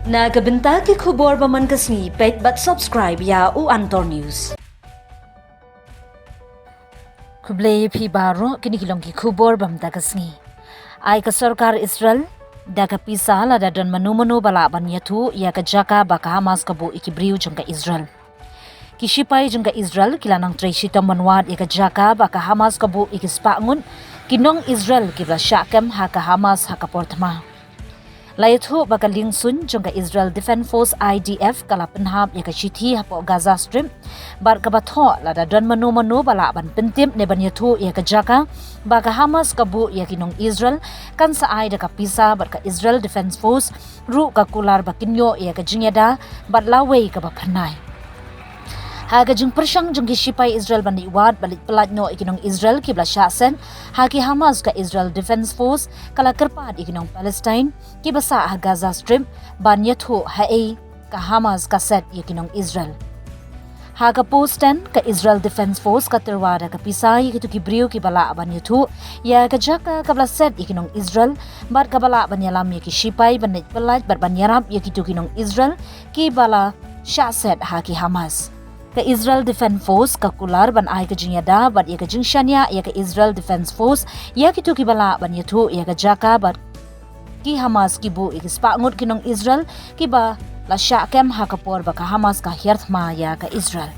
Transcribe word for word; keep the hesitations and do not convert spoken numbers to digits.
Na ka bynta ki khubor ba man ka sngi, peit bad subscribe ïa u Antor News. Khublei phi baroh, kine ki long ki khubor ba mynta ka sngi. Ai ka sorkar Israel da ka pisa lada don mano mano ba lah ban ïathuh ïa ka jaka ba ka Hamas ka buh ïa ki briew jong ka Israel. Ki sipai jong ka Israel ki la nang trei shitom ban wad ïa ka jaka ba ka Hamas ka buh ïa ki spah ngut ki nong Israel kiba la shah kem ha ka Hamas ha ka por thma. La ïathuh ba ka lieng suiñ jong ka Israel Defense Force, I D F, ka la pynhap ïa ka shithi hapoh Gaza Strip bad kaba thoh lada don mano mano ba lah ban pyntip ne ban ïathuh ïa ka jaka ba ka Hamas ka buh ïa ki nong Israel, kan sa ai da ka pisa bad ka Israel Defense Force ruh ka kular ba kin ïoh ïa ka jingïada bad lawei kaba phyrnai. Ha ka jingpyrshang jong ki sipai Israel ban leit wad bad leit pyllait noh ïa ki nong Israel kiba la shah set ha ki Hamas, ka Israel Defense Force ka la kyrpad ïa ki nong Palestine kiba sah ha Gaza Strip ban ïathuh haei ka Hamas ka set ïa ki nong Israel. Ha ka post ten, ka Israel Defense Force ka tyrwa da ka pisa ïa kito ki briew kiba lah ban ïathuh ïa ka jaka kaba la set ïa ki nong Israel bad kaba lah ban ïalam ïa ki sipai ban leit pyllait bad ban ïarap ïa kito ki nong Israel kiba la shah set ha ki Hamas. Ka Israel Defense Force ka kular ban ai ka jingïada bad ïa ka jingshaniah ïa ka Israel Defense Force ïa kito kiba lah ban ïathuh ïa ka jaka ba ki Hamas ki buh ïa ki spah ngut ki nong Israel kiba la shah kem ha ka por ba ka Hamas ka hiar thma ïa ka Israel.